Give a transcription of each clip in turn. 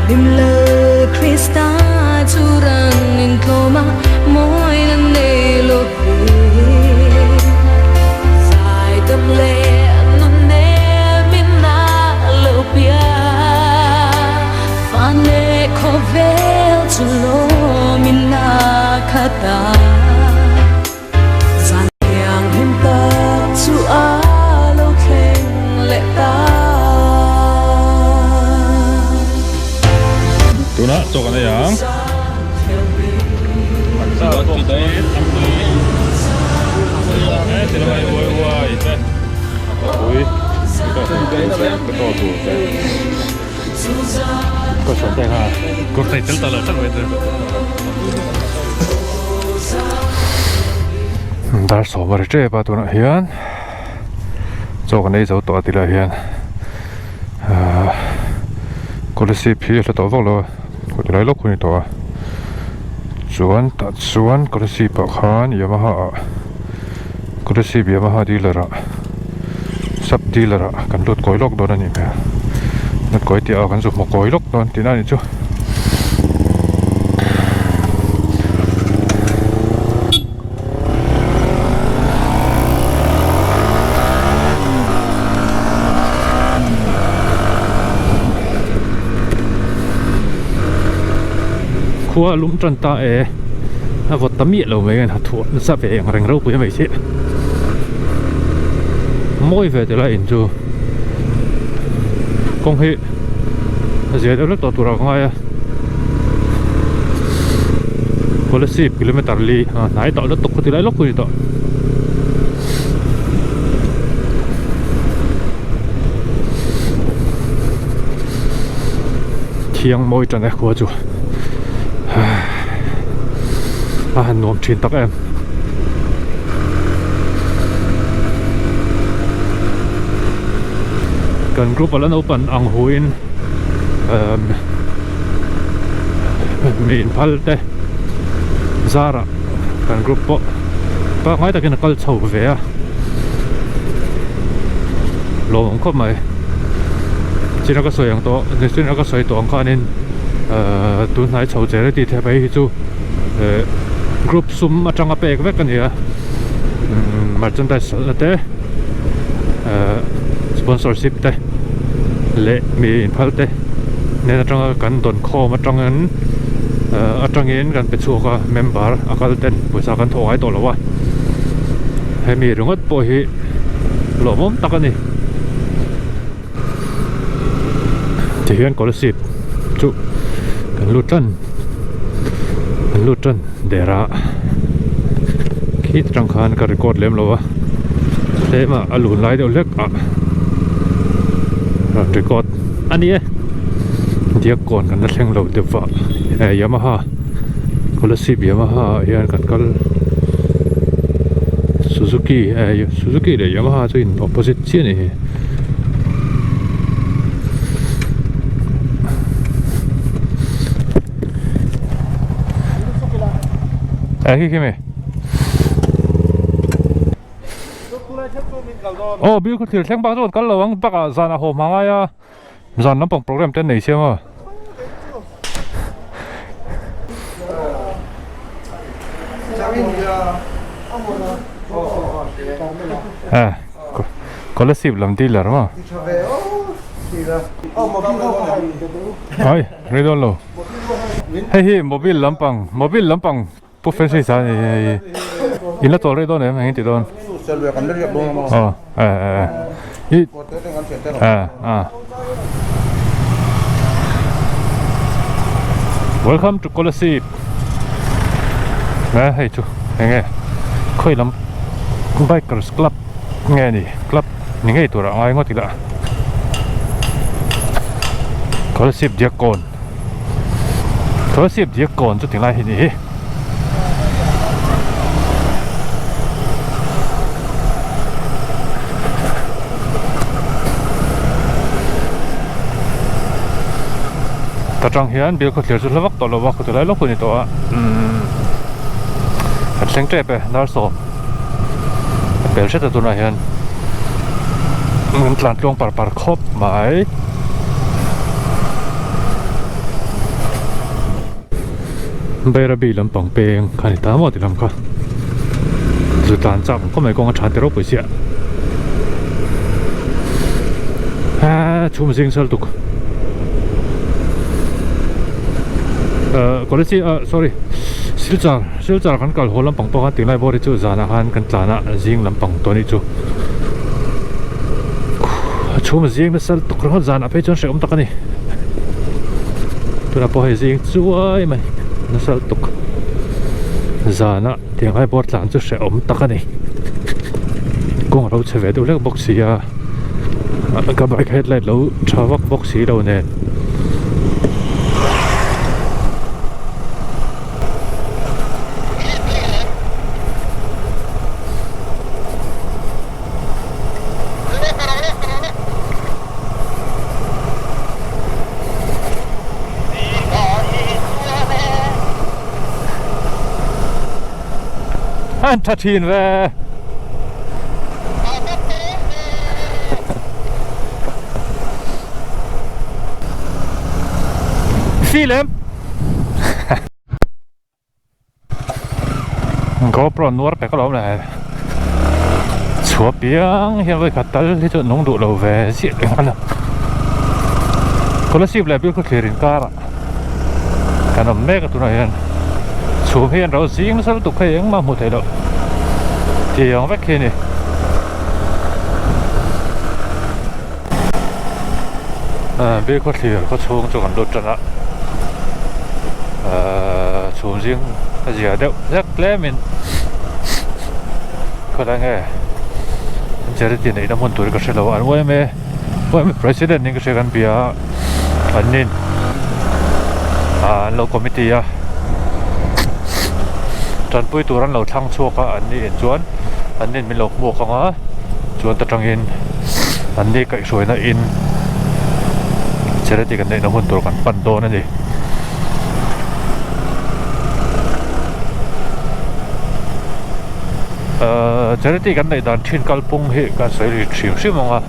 Thianghlim Lal Krista chu ran intlawm a mawina nei lo ve. Zaidam leh nunnem in a lo piang. Van leh khawvel chu lawm in a khat a. Zan thianghlim tak chu a lo thleng leh ta. Tunah chaw kan ei ang. Dar sawm a ri tep a tunah hian chaw kan ei zo tawh a ti lai hian ahh scholarship hi a hla tawh vak lo a khaw ti lai lawk hun a ni tawh a chuan tah chuan scholarship ah khan yamaha ah scholarship yamaha dealer ah sub dealer ah kan lut kawi lawk dawn a nih hmel lut kawi tih ah kan zu hmu kawi lawk dawn tihna a nih chu. Khua a lum tan ta e a vawt ta miah lo mai a hnathawh nasa ve ang reng ropui mai si mawi ve tela in chu kawng hi a zia deuh hlek tawh turah ka ngai a Kolasib kilometer li a hnai tawh lutuk khaw ti lai lawk chu a ni tawh. Thiang mawi tan e khua chu a han nuam thin tak em. Kan group a la naupang ang huin emm mi inphal te zarah kan group pawh pangngai takin a kal chho ve a lawmawm khawp mai chin a ka sawi ang tawh chin a ka sawi tawh ang khanin ehh tun hnai chho zel a tih theih mai hi chu ehh group sum atanga pek vek a ni a merchandise hralhna te ehh sponsorship te leh mi inphal te nen atanga kan dawn khawm atangin ehh atangin kan pe chhuak a member a kal ten pawisa kan thawh ngai tawh lo a hemi ringawt pawh hi lawmawm tak a ni tihian scholarship chu kan lut tan kan lut tan der a khi atang khan ka record lem lo a tlem ah a lun lai deuh hlek a rawn record a ni e diakkawn kan la thleng lo deuh va eh yamaha scholarship yamaha ah hian kan kal suzuki eh suzuki leh yamaha chu in opposite chiah a ni hi. Eh khi khi mi Aw bil khaw thil thleng bak chu kan kal lo ang bakah zanah haw hma ngai a zan lampang program te an nei siam a. Eh Kolasib lam dealer maw Ai rei dawn lo hei hi mobile lampang mobile lampang Pu Francis a ni hei in la chawl rei dawn em eng ti dawn aw eh eh eh i eh ah Welcome to Kolasib eh hei chu eng nge khawi lam bikers club nge ni club ni ngei turah a ngai ngawt ila Kolasib Diakkawn Kolasib Diakkawn chu tinglai hi ni hi. Ta tang hian bial khawthlir chu hla vak tawh lo va khaw tilai lawk hun a ni tawh a umm kan thleng tep e dar sawm a pel hret a tunah hian kan tlan tluang par par khawp mai. Bairabi lampang peng kha ni ta maw ti lam kha zu tlan chak ang khawp mai kawng a tha te ropui chiah aa chhum zing sal tuk ah college ah sorry silchar silchar kan kal haw lampang pawh khan tunlai bawr hi chu zanah khan kan tlan a zing lampang tawh a nih chu chhum zing nasa tuk ringawt zanah phei chuan hrehawm tak a ni tunah pawh hei zing chuai mai nasa lutuk zana tiang lai bawr tlan chu hrehawm tak a ni kawng a lo chhe ve deuh hlek bawk si a ka bike headlight lo tha vak bawk si lo nen. An tha thin ve. Film. GoPro nuar pek alawm le chhuah piang hian vawi khat tal hi chu nung duh lo ve chiah reng a ni Kolasib leh Bilkhawthlir inkar ah kan awm mek a tunah hian chhum hi an ro zing nasa lutuk hei engmah hmuh theih loh tiang vek hi a ni. Bilkhawthlir khaw chhung chu kan lut tan a ahh chhum zing a zia deuh hlek tlemin khawlai nge charity neihna hmun tur hi ka hre lo a an uaim e uaim president niin ka hria kan bia a an nin ah an lo committee a tanpui tur an lo thlang chhuak a an ni in chuan an nin min lo hmuak ang a chuan ta tangin an ni kaihhruaina in charity kan neihna hun tur kan pan dawn a ni. Ahh charity kan neih dan thin kalpung hi kan sawi ri hrim hrim ang a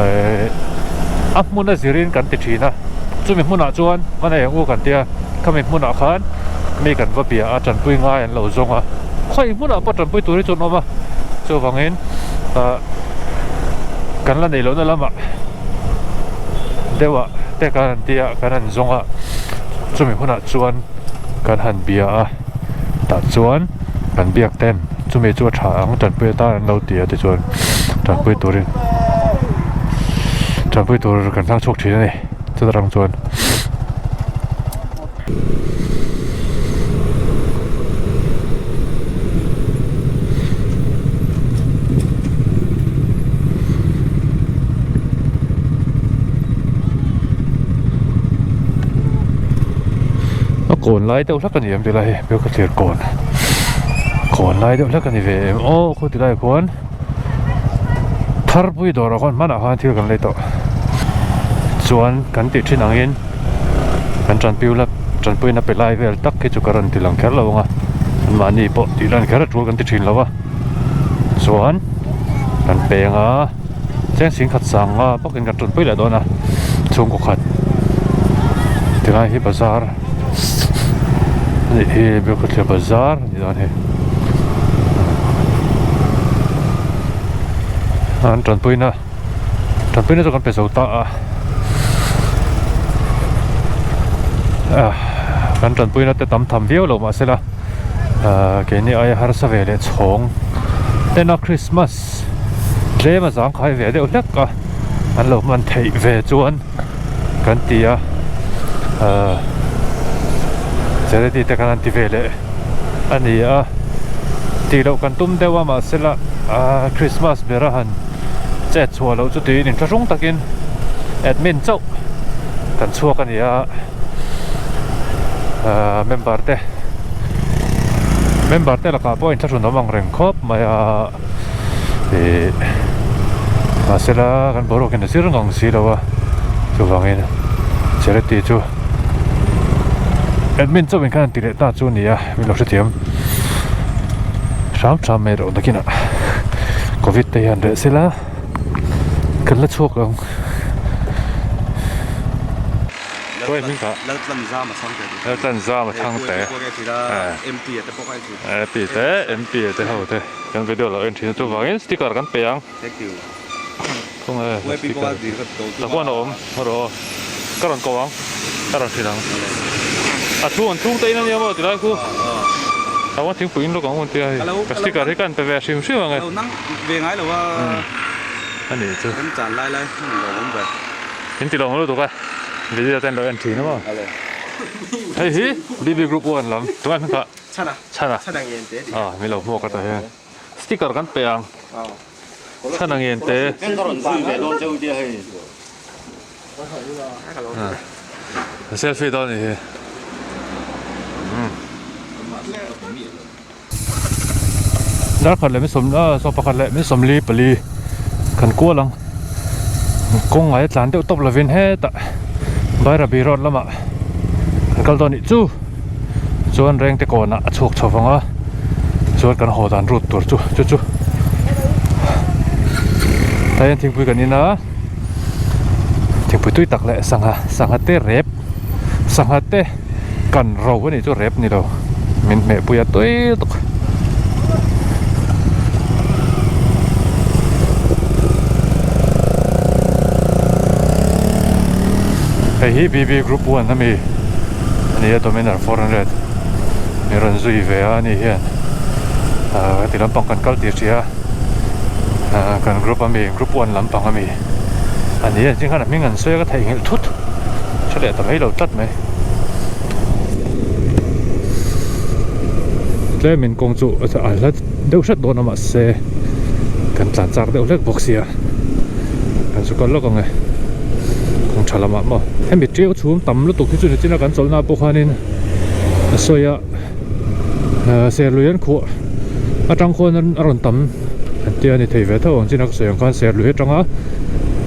ehh a hmun a zirin kan ti thin a chumi hmunah chuan va nei ang u kan tia khami hmunah khan mi kan va bia a tanpui ngai an lo zawng a khawi hmunah pawh tanpui tur hi chu an awm a chuvangin ahh kan la neih lohna lamah deuhah te kan han tia kan han zawng a chumi hunah chuan kan han bia a tah chuan kan biak ten chumi chu a tha ang tanpui atan an lo ti a tichuan tanpui turin tanpui tur kan hlang chhuak thin a ni chuta tang chuan. A kawn lai deuh hlek a ni em tilai hi biak ka thlir kawn kawn lai deuh hlek a ni ve em aw khaw tilai khuan tharpui dawrah khuan hmanah khan thil kan lei tawh chuan kan tih thin angin kan tanpui la tanpuina pe lai vel tak hi chu ka rawn ti lang kher lo ang a anmahni pawh tih lan kher a tul kan ti thin lo a chuan kan peng a cheng singkhat sanga bawkin kan tanpui leh dawn a chhungkaw khat tilai hi bazar a nih hi Bilkhawthlir bazar a ni dawn hei an tanpuina tanpuina chu kan pe zo ta a ah kan tanpuina te tam tham viau lo mahsela ah keini aia harsa ve leh chhawng tena Christmas Tlem a zangkhai ve deuh hlek a an lo hman theih ve chuan kan ti a ahh charity te khan an ti ve leh a ni a tih loh kan tum deuh a mahsela ahh Christmas ber a han chet chhuah loh chu tiin inthlahrung takin admin chauh kan chhuak a ni a ahh member te member te lakah pawh inthlahrun awm ang reng khawp mai a. Ih mahsela kan boruak in a zir ngang si lo a chuvangin charity chu admin chauhin khan an ti leh ta chu a ni a min lo hrethiam hram hram mai erawh nakinah covid te hian reh sela kan la chhuak ang. Khawi hming kha? Laltlanzama Chhangte. Laltlanzama Chhangte. MP te pawh kha en thin. MP te, MP te ho te kan video lo en thin a chuvangin sticker kan pe ang. Thank you. Khawnge sticker ta khuan a awm rawh aw. Ka rawn ko ang, ka rawn hrilh ang. A chhung an chhung te in ania maw tilai khu. A khuan thingpui in lawk ang hun tia hei. Ka sticker hi ka han pe ve hrim hrim ang e. Lo nang ve ngai lo a. A nih chu. Rem chan lai lai hmun lo awm ve. In ti lawng lutuk a, video te an lo en thin a maw. Hei hi BB group 1 lam tunah hming kha Chhana. Chhana. Chhana ngen te Ah mi lo hmuak ata hian sticker kan pe ang. Chhana ngen te. Selfie dawn ni hi. Darkhat leh min sawm ah saw pakhat leh min sawmli pali kan kual ang kawng ngai a tlan deuh tawp lovin hetah Bairabi road lamah kan kal dawn nih chu chuan Rengte kawnah a chhuak chho vang a chuan kan haw dan route tur chu chu chu tlai hian thingpui kan in a thingpui tui tak leh sangha sangha te rep sangha te kan ro a nih chu rep ni lo min hmeh pui a tui lutuk hei hi BB group 1 a mi a ni a Dominar 400 min rawn zui ve a ani hian ah ti lampang kan kal tih hria ah kan group a mi group 1 lampang a mi a ni a zing khan a hming an sawi a ka theihnghilh thut hre leh ta mai lo tlat mai. Tlemin kawng chu a hla deuh hret dawn a mahse kan tlan chak deuh hlek bawk sia kan chu kal lawk ang e kawng tha lamah maw hemi tiau chhum tam lutuk hi chu nichina kan chawlhna pawh khanin a sawi a serlui an khuah atang khuan a rawn tam an tia ni thei ve tho ang chin a ka sawi ang khan serlui atanga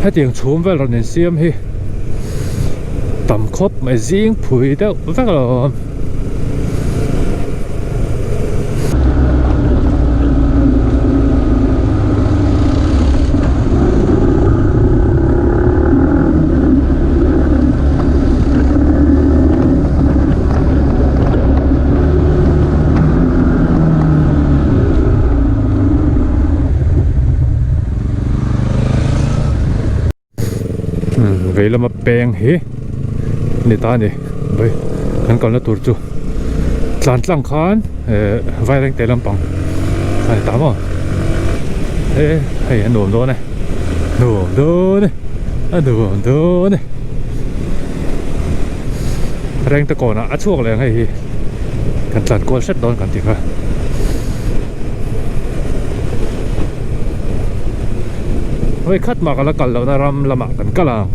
hetiang chhum vel rawn insiam hi tam khawp mai zing phui deuh vek a lo awm. Vei lama peng hi ni ta a ni vei kan kalna tur chu tlan tlang khan eh vairengte lampang a ni ta maw e hei a nuam dawn e nuam dawn e a nuam dawn e rengte kawnah a chhuak leh ang hei hi kan tlan kual hret dawn kan ti kha. Vawi khat mah ka la kal lohna ram lamah kan kal ang.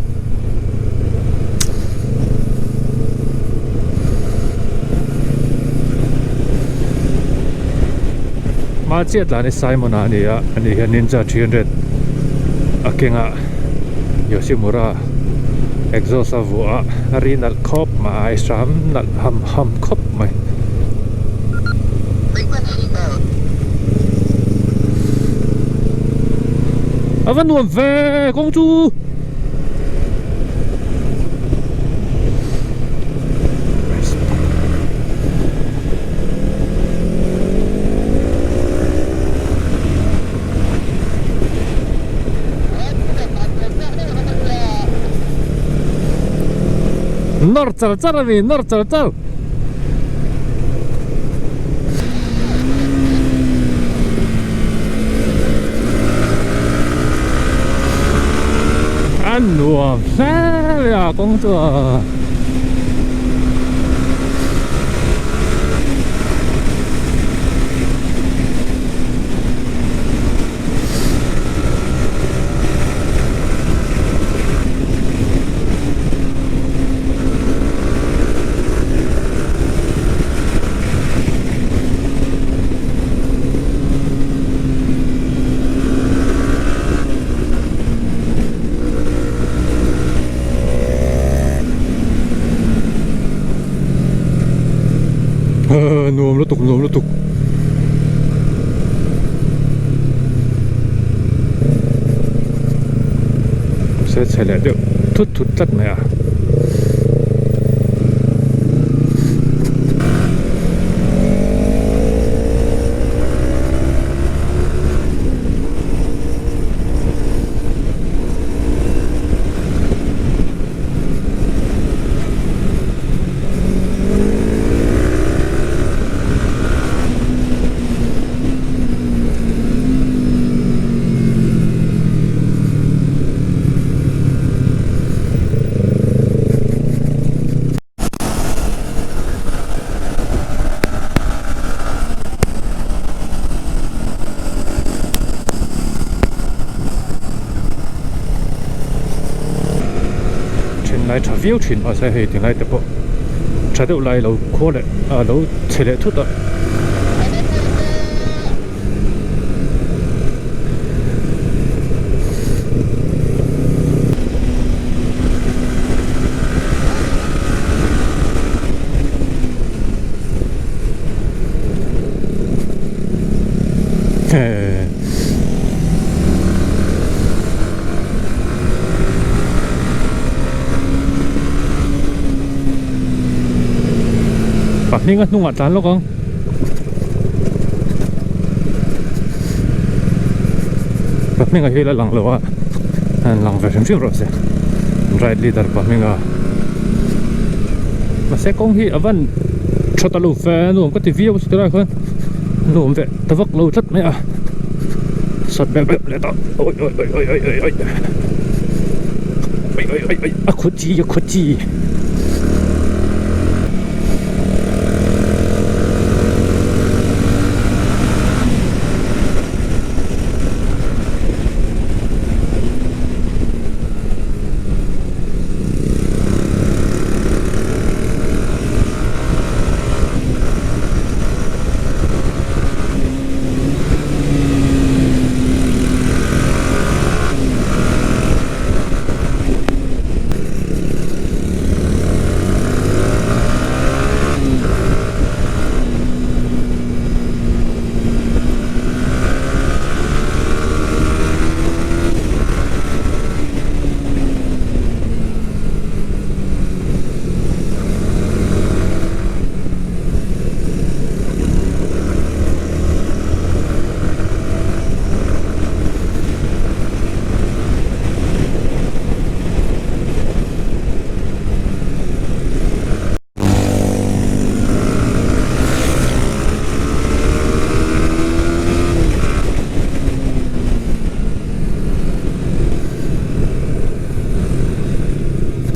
Hma chiah tlan hi Simon-a a ni a, ani hian Ninja 300 a kengah Yoshimura exhaust a vuah a, a ri nalh khawp mai, hram nalh ham ham khawp mai. A va nuam ve kawng chu. Nawr char char a ni nawr char char. A nuam hle mai a kawng chu a. Nuam lutuk nuam lutuk se chhe leh deuh thut thut tlat mai a. Then lai tha viau thin mahse hei ti lai te pawh tha deuh lai lo khaw leh a lo chhe leh thut a. Pahnih a hnungah tlan lawk ang. Pahnih a hi la lang lo a, an lang ve hrim hrim rawh se. Ride leader pahnih a. Mahse kawng hi a van tha ta lo fe nuam ka ti viau a chuti lai khan nuam ve ta vak lo tlat mai a. Sat bel bel leh ta oi oi oi oi oi oi oi oi oi oi oi a khut chi a khut chi.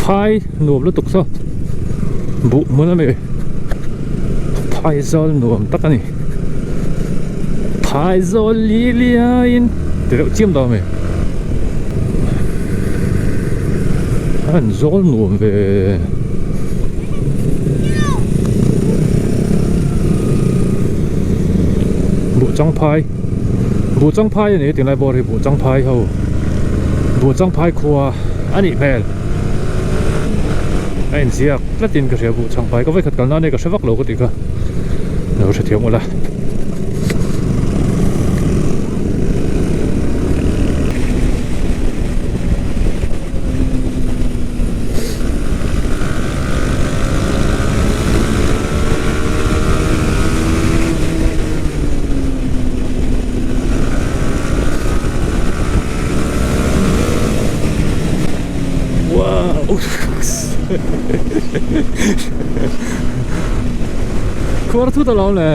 Phai nuam lutuk saw buh hmun a ni phai zawl nuam tak a ni phai zawl li liaiin ti deuh chiam dawn a mi a han zawl nuam ve. Buh chang phai buh chang phai a ni tinglai bawr hi buh chang phai ho buh chang phai khua a nih hmel a inziak tlatin ka hria buh chang phai ka vawikhat kalna ania ka hre vak lo ka tih kha lo hrethiam ula. Wow! Khuar thut alawm le.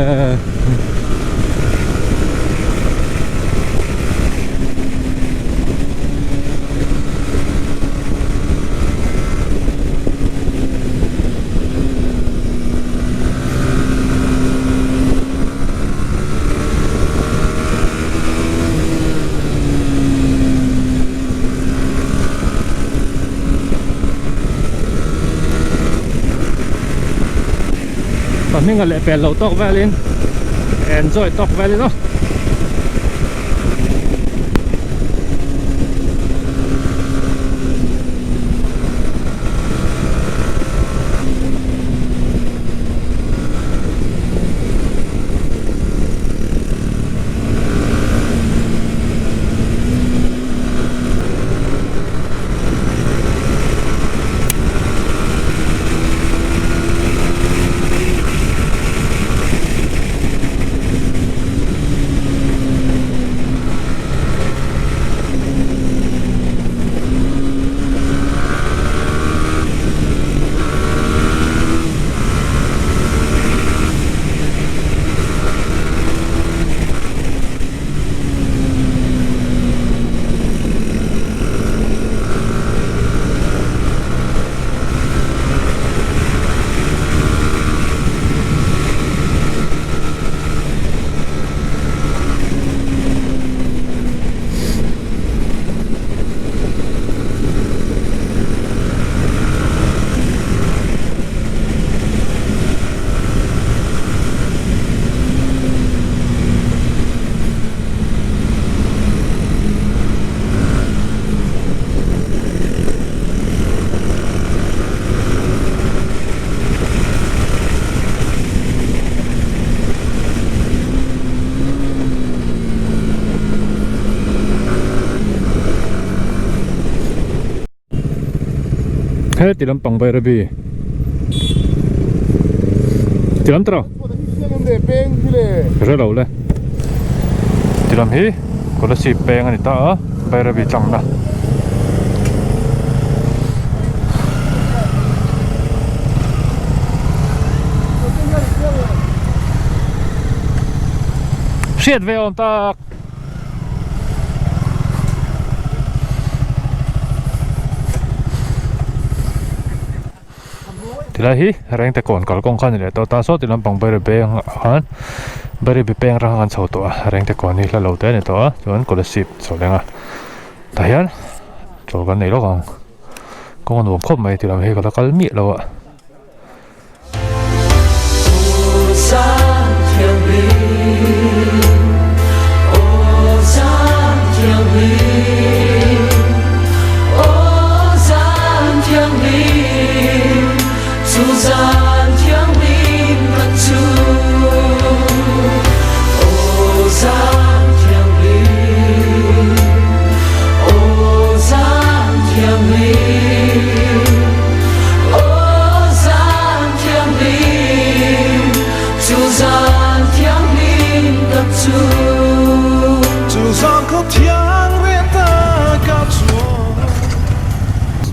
Ka hming a leh pel loh tawk velin enjoy tawk velin aw. He ti lampang Bairabi ti lam tawh hre lo le ti lam hi Kolasib peng a ni ta a Bairabi tlangna. Hriat ve awm tak. Tilai hi Rengte kawn kalkawng kha a ni leh tawh ta saw ti lampang Bairabi ah khan Bairabi peng atang khan chho tawh a Rengte kawn hi hla lo te a ni tawh a chuan Kolasib chho leng a tah hian chawl kan nei lawk ang kawng a nuam khawp mai ti lam hi ka la kal miah lo a.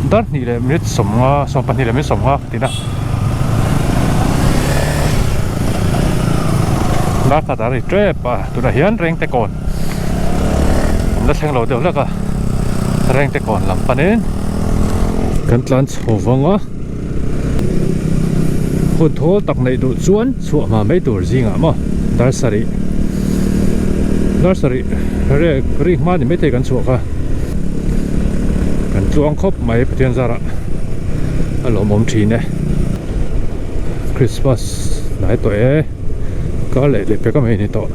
Dar hnih leh minute sawmnga sawmpahnih leh minute sawmnga ka ti na. Dar khat a ri tep a tunah hian Rengte kawn an la thleng lo deuh hlek a Rengte kawn lam panin kan tlan chho vang a hun thawl tak neih duh chuan chhuah hma mai tur zingah maw dar sarih dar sarih rek ri hma ni maithei kan chhuah kha kan tluang khawp mai Pathian zarah a lawmawm thin e Christmas hnai tawh e kar leh leh pek a mai ni tawh.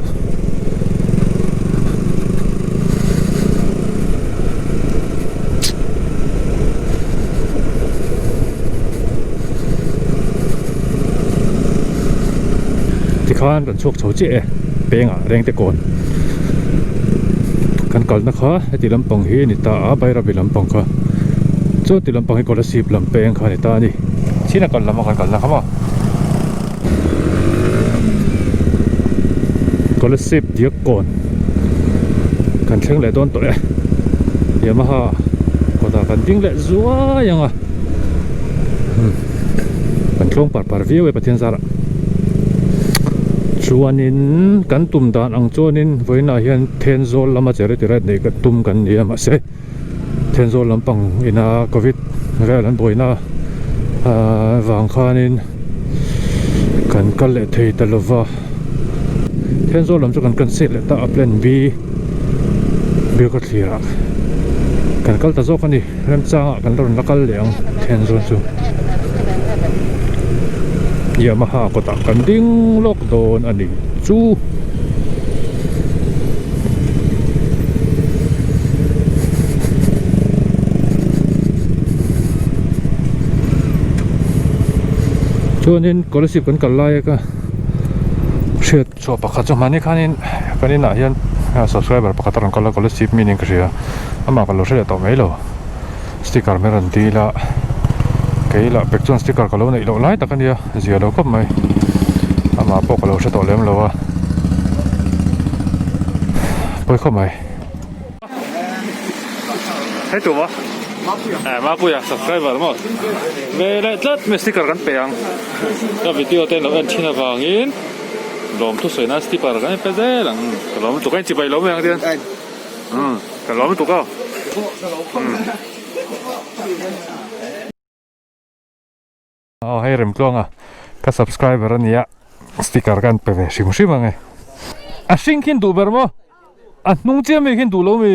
Tikhan kan chhuak chho chiah e pengah Rengte kawn kan kalna kha heti lampang hi a ni ta a Bairabi lampang kha chuan ti lampang hi Kolasib lam peng kha a ni ta a ni. China kal lam a kan kalna kha maw. Kolasib diak kawn kan thleng leh dawn tawh e Yamaha kawtah kan ding leh zuai ang a kan tluang par par viau e Pathian zarah chuanin kan tum dan ang chuanin vawiinah hian Thenzawl lama charity ride neih tum kan ni a mahse Thenzawl lampang ina covid vel an buaina vang khanin kan kal leh thei ta lova Thenzawl lam chu kan cancel leh ta a plan B Bilkhawthlir ah kan kal ta zawk a ni remchangah kan la rawn la kal leh ang Thenzawl chu Yamaha kawtah kan ding lawk dawn a ni chu. Chuanin Kolasib kan kal lai a ka hriat chhuah pakhat chu hmani khanin kan inah hian subscriber pakhat a rawn kal a Kolasib mi niin ka hria amah ka lo hre leh tawh mai lo sticker mai rawn dil a kei lah pek chuan sticker ka lo neih loh lai tak a nia zia lo khawp mai amah pawh ka lo hre tawh lem lo a pawi khawp mai. Hei tum a eh Mapuia subscriber maw ve leh tlat mai sticker kan pe ang ka video te an lo en thin avangin lawmthu sawi nan sticker kan pe zel ang ka lawm lutuk a inchibai lo mai ang tian umm ka lawm lutuk aw umm. Aw hei Remtluanga ka subscriber a nia sticker ka an pe ve hrim hrim ang e. A hring khin duh ber maw? A hnung chiah mi khin duh lo mi?